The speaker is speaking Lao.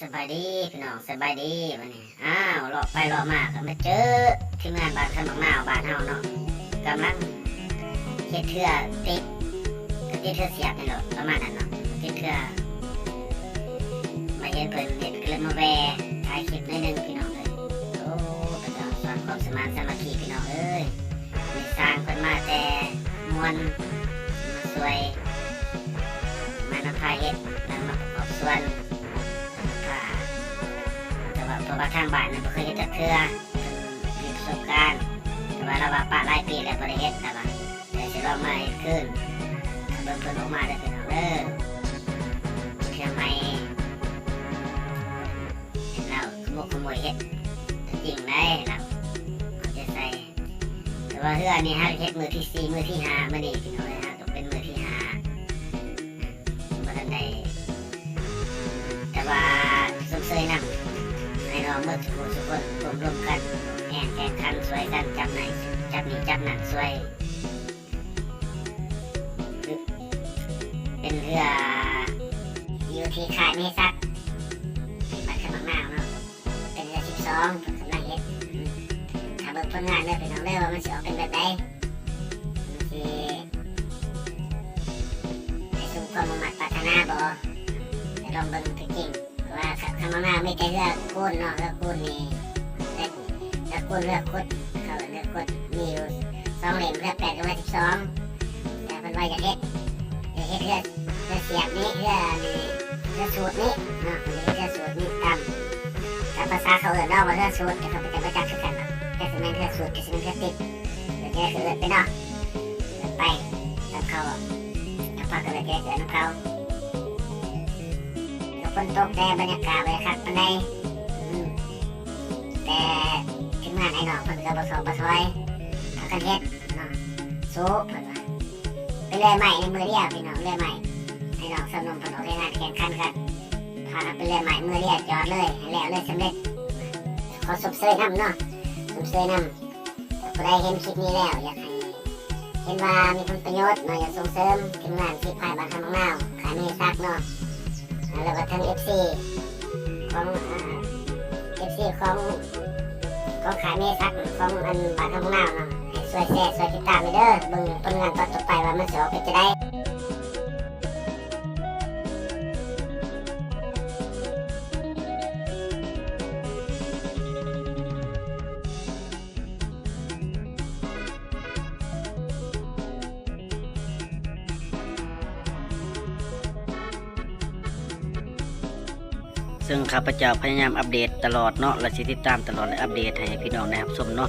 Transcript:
ສະບາຍດີພີ່ນ້ອງ ສະບາຍດີ. ບັດນີ້ ອ້າວ ເລາະໄປເລາະມາກໍມາເຈີທີມງານບ້ານຄຳບັກນາວບ້ານເຮົາເນາະ ກຳລັງເຮັດເຮືອຕິດ ກໍຕິດເຮືອສຽບນີ້ແຫຼະ ປະມານນັ້ນເນາະ ຕິດເຮືອ ມາເຫັນເພິ່ນເຮັດ ກໍເລີຍມາແວ່ຖ່າຍຄລິບໜ້ອຍໜຶ່ງພີ່ນ້ອງເອີຍ. ໂອ້ ເພິ່ນກໍສອນຄວາມສະໝານສາມັກຄີພີ່ນ້ອງເອີຍ. ມີຊ່າງເພິ່ນມາແຕ່ມ່ວນ ມາຊ່ວຍ ມານຳພາເຮັດ ນຳມາປະກອບສ່ວນ ພາ ແຕ່ວ່າ ເພາະວ່າທາງບ້ານນັ້ນບໍ່ເຄີຍເຮັດຈັກເທື່ອ ເພິ່ນມີປະສົບການ ແຕ່ວ່າລາວວ່າປະຫຼາຍປີແລ້ວບໍ່ໄດ້ເຮັດ ລາວວ່າ ແຕ່ຊິລອງມາເຮັດຄືນ ຖ້າເບິ່ງເພິ່ນອອກມາເດີພີ່ນ້ອງເດີ. ເທື່ອໃໝ່ ເຫັນລາວຂະໝຸກຂະໝຸຍເຮັດ ຕົວຈິງໄດ໋ ລາວເອົາໃຈໃສ່. ແຕ່ວ່າເຮືອນີ້ເຮົາເຮັດມື້ທີສີ່ ມື້ທີຫ້າ ມື້ນີ້ພີ່ນ້ອງເອີຍ ເຮົາກໍເປັນມື້ທີຫ້າ ບໍ່ທັນໄດ້ ແຕ່ວ່າຊົມເຊີຍນຳ ໃຫ້ນ້ອງໝົດທຸກຜູ້ທຸກຄົນ ຮ່ວມລົມກັນ ແຮງແຂ່ງຂັນຊ່ວຍກັນ ຈັບໄມ້ຈັບນີ້ຈັບນັ້ນຊ່ວຍ ເປັນເຮືອຢູ່ທີ່ຄ້າຍເມສັກ ເປັນບ້ານຄຳບັກນາວເນາະ ເປັນເຮືອສິບສອງ ເພິ່ນກຳລັງເຮັດ ຖ້າເບິ່ງຜົນງານເດີພີ່ນ້ອງເດີ ວ່າມັນຊິອອກເປັນແບບໃດ ມັນຊິໄດ້ສົມຄວາມມຸ່ງມາດປາດຖະໜາບໍ່ ໄດ້ລອງເບິ່ງຕົວຈິງ ເພາະວ່າຄຳບັກນາວມີແຕ່ເຮືອຄູນເນາະ ເຮືອຄູນນີ້ ເຮືອຄູນ ເຮືອຂຸດ ເຂົາເອີ້ນເຮືອຂຸດ ມີຢູ່ສອງເຫຼັ້ມ ເຮືອແປດກັບເຮືອສິບສອງ. ແຕ່ເພິ່ນວ່າຢາກເຮັດ ຢາກເຮັດເຮືອ ເຮືອສຽບນີ້ ເຮືອນີ້ ເຮືອສູດນີ້ເນາະ ເພິ່ນເຮັດເຮືອສູດນີ້ ຕາມ ຕາມພາສາເຂົາເອີ້ນເນາະວ່າເຮືອສູດ ແຕ່ເຂົາກໍບໍ່ຈັກຄືກັນ ຈັກຊິແມ່ນເຮືອສູດ ຈັກຊິແມ່ນເຮືອຕິດ ເພິ່ນຈະໄດ້ເອີ້ນໄປເນາະ ເອີ້ນໄປຕາມເຂົາ ທາງພາກເຂົາເອີ້ນ ຈະໄດ້ເອີ້ນນຳເຂົາ. ກໍຝົນຕົກແດ່ ບັນຍາກາດບໍ່ໄດ້ຄັກປານໃດ ອືມ ແຕ່ທີມງານອ້າຍນ້ອງເພິ່ນກໍບໍ່ຊອກບໍ່ຊອຍ ພາກັນເຮັດເນາະ ສູ້ເພິ່ນວ່າ ໄປເລື່ອຍໄມ້ໃນມື້ດຽວພີ່ນ້ອງ ເລື່ອຍໄມ້ ອ້າຍນ້ອງຊາວໜຸ່ມເພິ່ນອອກແຮງງານແຂ່ງຂັນກັນ ພາກັນໄປເລື່ອຍໄມ້ມື້ດຽວຈອດເລີຍ ໃຫ້ແລ້ວເລີຍສຳເລັດ ຂໍຊົມເຊີຍນຳເນາະ ຊົມເຊີຍນຳ. ຜູ້ໃດເຫັນຄລິບນີ້ແລ້ວ ຢາກໃຫ້ ເຫັນວ່າມີຜົນປະໂຫຍດເນາະ ຢາກສົ່ງເສີມທີມງານສີພາຍບ້ານຄຳບັກນາວ ຄ້າຍເມສັກເນາະ ແລ້ວກໍທັງເອັຟຊີຂອງ ເອັຟຊີຂອງ ຂອງຄ້າຍເມສັກ ຂອງອັນບ້ານຄຳບັກນາວເນາະ ໃຫ້ຊ່ວຍແຊ ຊ່ວຍຕິດຕາມແດ່ເດີ ເບິ່ງຜົນງານຕອນຕໍ່ໄປວ່າມັນຊິອອກເປັນຈັ່ງໃດ. ເຊິ່ງຂ້າພະເຈົ້າພະຍາຍາມອັບເດດຕະຫຼອດເນາະ ແລະ ຊິຕິດຕາມຕະຫຼອດ ແລະ ອັບເດດໃຫ້ພີ່ນ້ອງໄດ້ຮັບຊົມເນາະ.